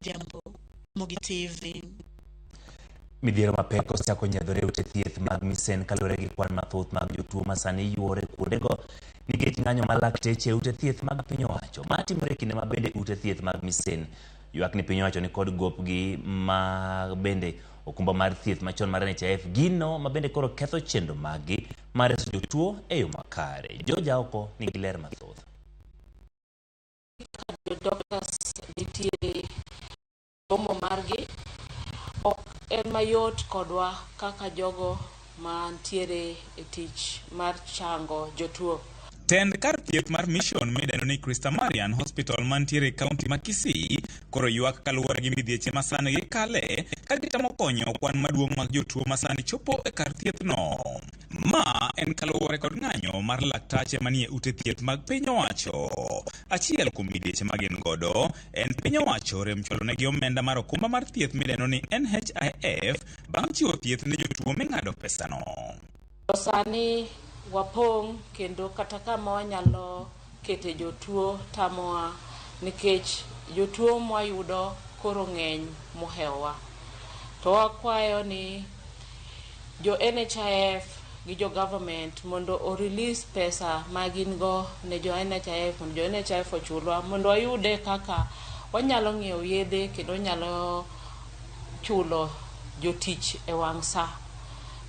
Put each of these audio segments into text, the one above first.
Adhiambo, Ramogi TV. Midhiero mapek osechako nyiedhore e ute thieth mag Misen kaluwore gi kwan mathoth mag jotuo ma sani yuore kuondego nikech ng'anyo mar lakteche e ute thieth mag piny owacho. Ma timore e kinde ma bende ute thieth mag Misen ywak ni piny owacho ni kod gopgi ma bende okumba mar thieth machon mar NHIF gino ma bende koro ketho chenro maggi mar reso jotuo e yo makare. George Aoko nigi ler mathoth. Jo doctors nitiere romo margi ok en mayot kodwa kaka jogo mantiere e tich mar chango jotuo. Tend kar thieth mar Mission midendo ni Christamarian Hospital mantiere e kaunti ma Kisii koro ywak kaluwore gi midhieche ma sani gikale ka gitemo konyo kwan maduong' mag jotuo ma sani chopo e kar thiethno. Ma en kaluwore kod ng'anyo mar laktache manie ute thieth mag piny owacho. Achiel kuom midhieche ma gin godo en piny owacho rem chwalonegi omenda mar okumba mar thieth midendo ni NHIF bang' chiwo thieth ne jotuo ming'ado pesano. To sani wapong' kendo kata kama wanyalo kete jotuo tamowa nikech jotuo mwayudo koro ng'eny mohewowa. To wakwayo ni jo NHIF gi jo government mondo o release pesa ma gin go ne jo NHIF mondo jo NHIF ochulwa mondo wayude kaka wanyalo ng'iewo yedhe kendo wanyalo chulo jotich e wang' sa.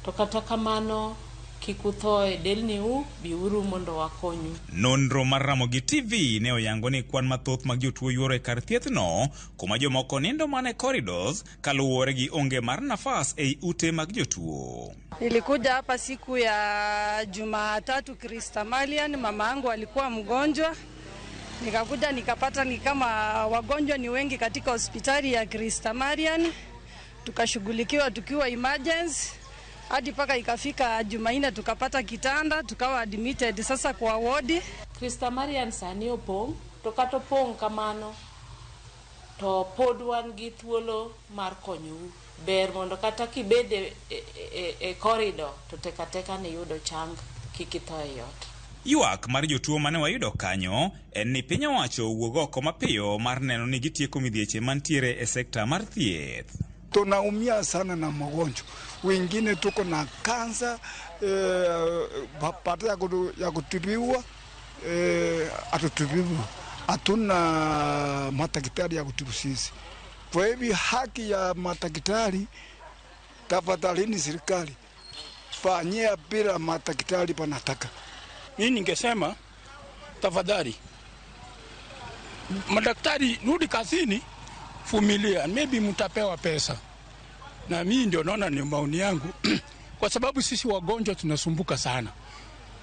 To kata kamano kik utho e delniu, biuru mondo wakonyu. Nonro mar Ramogi TV ne oyango ni kwan mathoth mag jotuo yuoro e kar thiethno kuma jomoko nindo mana e corridors kaluwore gi onge mar nafas ei ute mag jotuo. Nilikuja hapa siku ya Jumatatu Christamalian, mama yangu alikuwa mgonjwa, nikakuja nikapata ni kama wagonjwa ni wengi katika hospitali ya Christamarian, tukashughulikiwa tukiwa emergency hadi mpaka ikafika Jumanne tukapata kitanda tukawa admitted sasa kwa wodi. Christamarian sani opong' to kata opong' kamano to pod wan gi thuolo mar konyou. Ber mondo kata kibede e corridor to tek ateka ni yudo chang kik itho e ot. Ywak mar jotuo mane wayudo kanyo en ni piny owacho owuog oko mapiyo mar neno ni gitieko midhieche mantiere e sekta mar thieth. Tunaumia sana na magonjwa, wengine tuko na kansa baada ya kutibiwa hatutibiwa, hatuna madaktari ya kutibu sisi. Kwa hivyo haki ya madaktari, tafadhalini serikali fanyia bila madaktari panataka. Mimi ningesema tafadhali madaktari, rudi kazini, vumilia, maybe mtapewa pesa. Na mimi ndio naona ni maoni yangu kwa sababu sisi wagonjwa tunasumbuka sana,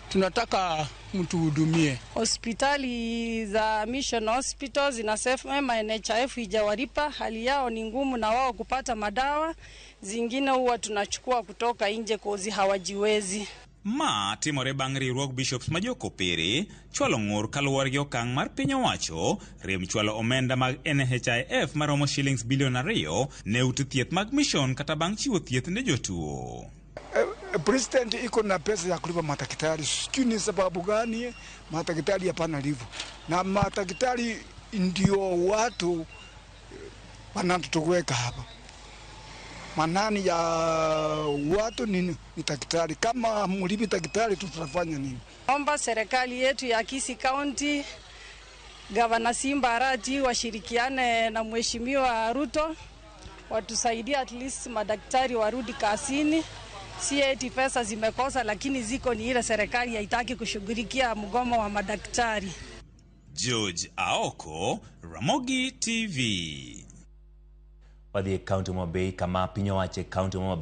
tunataka mtuhudumie. Hospitali za Mission Hospital zinasema NHIF haijawalipa, hali yao ni ngumu na wao kupata madawa, zingine huwa tunachukua kutoka nje cause hawajiwezi. Ma timore bang' riwruog bishops ma jokopere chwalo ng'ur kaluwore gi okang' mar piny owacho rem chwalo omenda mag NHIF maromo shillings bilion 2 ne ute thieth mag Mission kata bang' chiwo thieth ne jotuo. President iko na pesa ya kulipa madaktari, sijui ni sababu gani madaktari hapana livo, na madaktari ndio watu wanatuweka hapa. Manani ya watu ni daktari. Kama mlipi daktari tutafanya nini? Omba serikali yetu ya Kisii County, Gavana Simba Arati washirikiane na Mheshimiwa Ruto watusaidie at least madaktari warudi kazini. Si eti pesa zimekosa, lakini ziko, ni ile serikali haitaki kushughulikia mgomo wa madaktari. George Aoko, Ramogi TV. Wadhi e kaunti Homa Bay kama piny owacho e kaunti Homa